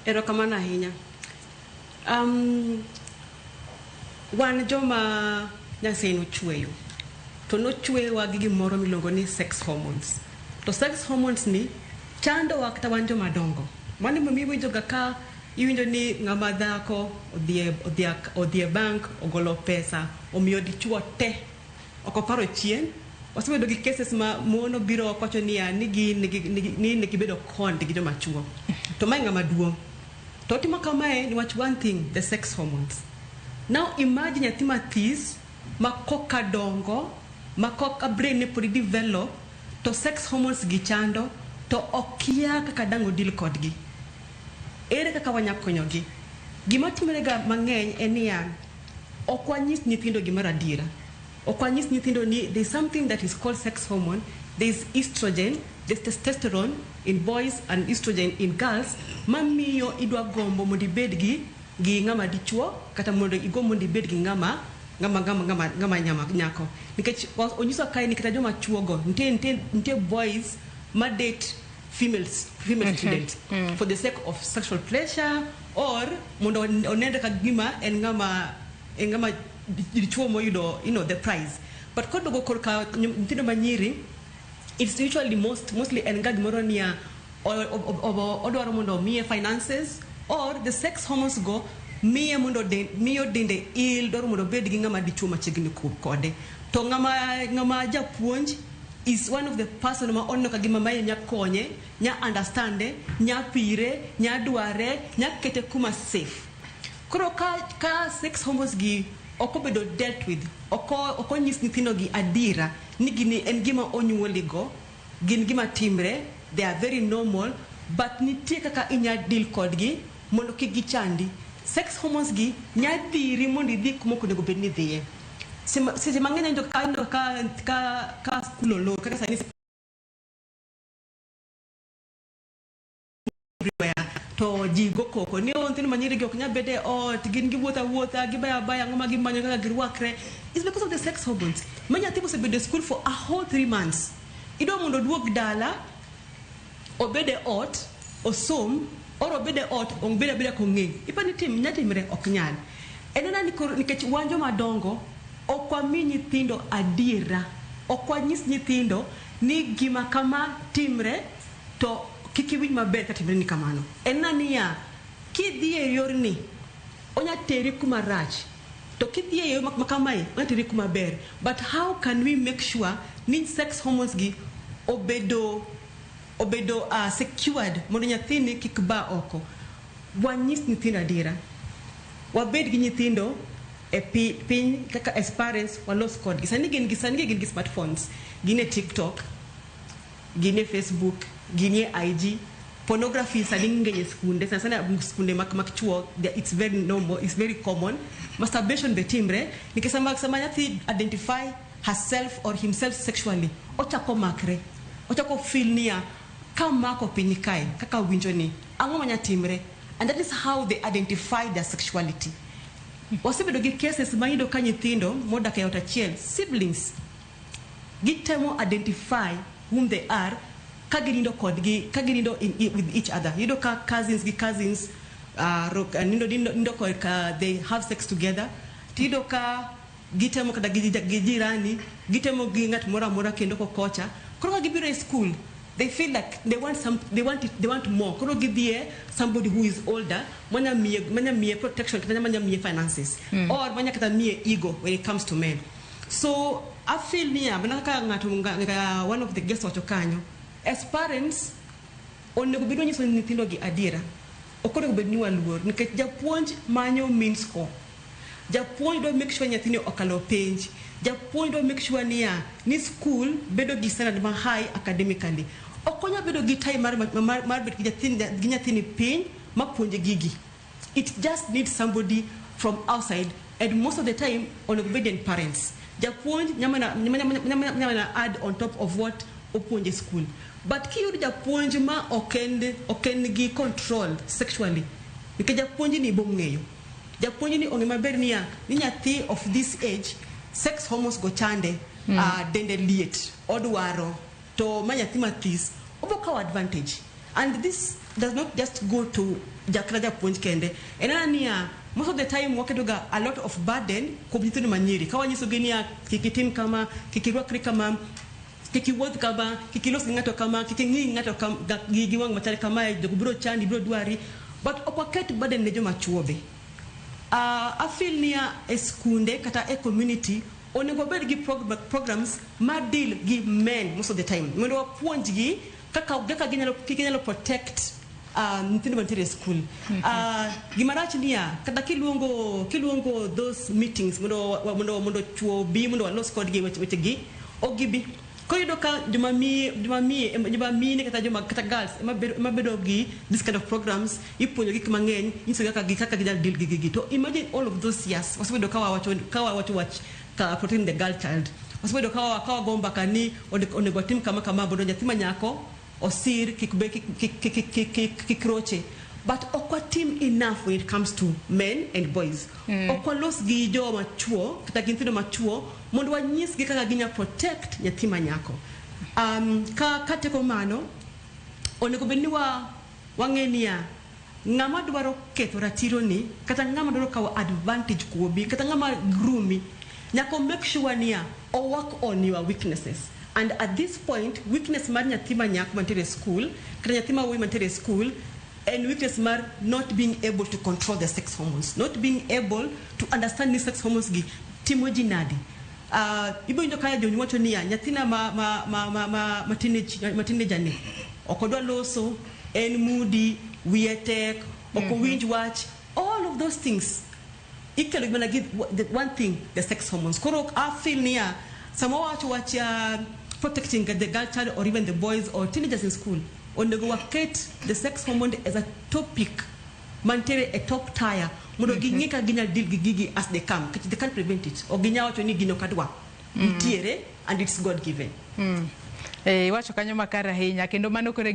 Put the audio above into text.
Erokamano ahinya. Wan joma Nyasaye nochweyo to nochweyowa gi gimoro miluongo ni sex hormones. To sex hormones ni chandowa kata wan joma dongo. Mano emomiyo iwinjoga ka iwinjo ni ng'ama dhako odhi e bank ogolo pesa omiyo dichuo te. Ok oparo chien. Wasebedo gi cases ma mon obiro oko wacho niya ni gin ni ne gibedo conned gi joma chuo. To mae ng'ama duong'. To otimo kamae niwach one thing, the sex hormones. Now imagine nyathi mathis ma koka dongo, ma koka brain ne pod develop, to sex hormones gi chando, to okia kaka dang' o deal kodgi. Ere kaka wanya konyogi? Gima timore ga mang'eny en niya, ok wanyis nyithindo gimoro adiera. Ok wanyis nyithindo ni there is something that is called sex hormone, there is estrogen, there is testosterone in boys and estrogen in girls, mamiyo idwa gombo mondo ibed gi ng'ama dichuo kata mondo igomb mondo ibed gi ng'ama ng'ama nyako. Nikech onyiswa kae ni kata joma chuo go nitie boys ma date female students for the sake of sexual pleasure or mondo onenre ka gima en ng'ama dichuo moyudo the prize. But koduogo korka nyithindo manyiri, it's usually mostly en ga gimoro niya odwaro mondo omiye finances or the sex hormones go miye mondo miyo dende il dwaro mondo obed gi ng'ama dichuo machiegni kode. To ng'ama japuonj is one of the person ma oneno ka gima mae nya konye, nya understande, nya pire, nya dware, nya kete kuma safe. Koro ka sex hormones gi ok obedo dealt with, ok onyis nyithindo gi adiera ni gini en gima onyuoli go, gin gima timre, they are very normal, but nitie kaka inya deal kodgi mondo kik gichandi. Sex hormones gi nya dhiri mondo idhi kuma ok onego bed ni idhiye. Seche mang'eny awinjo ka skul olor kaka sani everywhere, to ji go koko ni, "Oh, nyithindo manyiri gi ok nyal bedo e ot, gin giwuotho awuotha, gibayo abaya, ang'o ma gimanyo kaka girwakre?" It's because of the sex hormones. Ma nyathi mosebedo e school for a whole 3 months, idwa mondo oduog dala obed e ot osom or obed e ot obed abeda kong'e ipa ni tim nya timre ok nyal. En ena ni koro nikech wan joma dongo ok wami nyithindo adiera, ok wanyis nyithindo ni gima kama timre to kik iwinj maber ka timre ni kamano. En na niya, kidhi e yorni onya teri kuma rach, to kidhi e yo ma kamae onya teri kuma ber. But how can we make sure ni sex hormones gi obedo secured mondo nyathini kik ba oko? Wanyis nyithindo adiera, wabed gi nyithindo e piny kaka as parents walos kodgi. Sani gin gi smartphones, gin e TikTok, gin e Facebook, gin e IG. Pornography sani ng'eny e skunde, sana sana skunde mak chuo. It's very normal, it's very common. Masturbation be timre nikech sama nyathi identify herself or himself sexually, ochako makre, ochako feel niya kamako piny kae kaka winjo ni ang'o manya timre, and that is how they identify their sexuality. Wasebedo gi cases ma iyudo ka nyithindo modak e ot achiel, siblings, gitemo identify whom they are ka ginindo kodgi, ka ginindo with each other. Iyudo ka cousins gi cousins nindo kod ka they have sex together. Tiyudo ka gitemo kata gi jirani, gitemo gi ng'at moro amora kendo kokocha. Koro ka gibiro e school, they feel like they want some, they want it, they want more. Koro gidhie somebody who is older manya miye protection kata manya miye finances or manya kata miye ego when it comes to men. So I feel niya mana kaka ng'ato one of the guests wacho kanyo, as parents onego bed wanyiso nyithindo gi adiera. Ok onego bed ni waluor nikech japuonj manyo mean score, japuonj dwa make sure nyathini okalo penj, japuonj dwa make sure niya ni school bedo gi standard ma high academically. Ok onya bedo gi time mar bet gi nyathini piny mapuonje gigi. It just needs somebody from outside, and most of the time onego bed en parents. Japuonj nyamana add on top of what opuonje school, but kiyudo japuonj ma ok en gi control sexually, nikech japuonj ni bong'eyo, japuonj ni ong'e maber niya ni nyathi of this age sex hormones go chande, dende liet odwaro, to ma nyathi mathis obo kawo advantage. And this does not just go to jakata japuonj kende. En ana niya, most of the time waketo ga a lot of burden kuom nyithindo manyiri ka wanyisogi niya, kik itim kama, kik irwakri kama, kik iwuoth kama, kik ilos gi ng'ato kama, kik ing'i ng'ato gi wang' machal kamae, jogo biro chandi, biro dwari. But ok waket burden ne joma chuo be. I feel niya, e skunde kata e community onego bed gi programs ma deal gi men most of the time mondo wapuonjgi kaka ginyalo protect nyithindo mantiere e school. Gima rach niya, kata kiluongo those meetings mondo chuo bi mondo walos kodgi wechegi, ok gibi. Koro iyudo ka joma mine kata joma kata girls ema bedo gi this kind of programs, ipuonjo gik mang'eny, inyisogi kaka ginyalo deal gi gigi. To imagine all of those years wasebedo ka wawacho wach ka protecting the girl child, wasebedo ka wago mbaka ni onego watim kama kama mondo nyathi ma nyako osir, kik be kik roche, but ok watim enough when it comes to men and boys. Ok walos gi joma chuo kata gi nyithindo machuo mondo wanyisgi kaka ginya protect nyathi ma nyako. Ka teko mano onego bed ni wa wang'e niya, ng'ama dwaro ketho ratiro ni kata ng'ama dwaro kawo advantage kuomi kata ng'ama groomi nyaka make sure niya o work on your weaknesses. And at this point, weakness mar nyathi ma nyako mantiere e school kata nyathi ma wuoyi mantiere e school en weakness mar not being able to control the sex hormones, not being able to understand ni sex hormones gi timo ji nadi. Ibo winjo ka jonyuol wacho niya, nyathina ma teenager ni ok odwa loso, en moody, wiye tek, ok owinj wach. All of those things ikelo mana gi the one thing, the sex hormones. Koro I feel niya, sama wawacho wach protecting the girl child or even the boys or teenagers in school, onego waket the sex hormone as a topic mantiere e top tier mondo ging'e kaka ginyalo deal gi gigi as they come, nikech they can't prevent it. Ok ginyal wacho ni gino ok adwa nitiere, and it's God given. Iwacho kanyo makare ahinya kendo mano kore.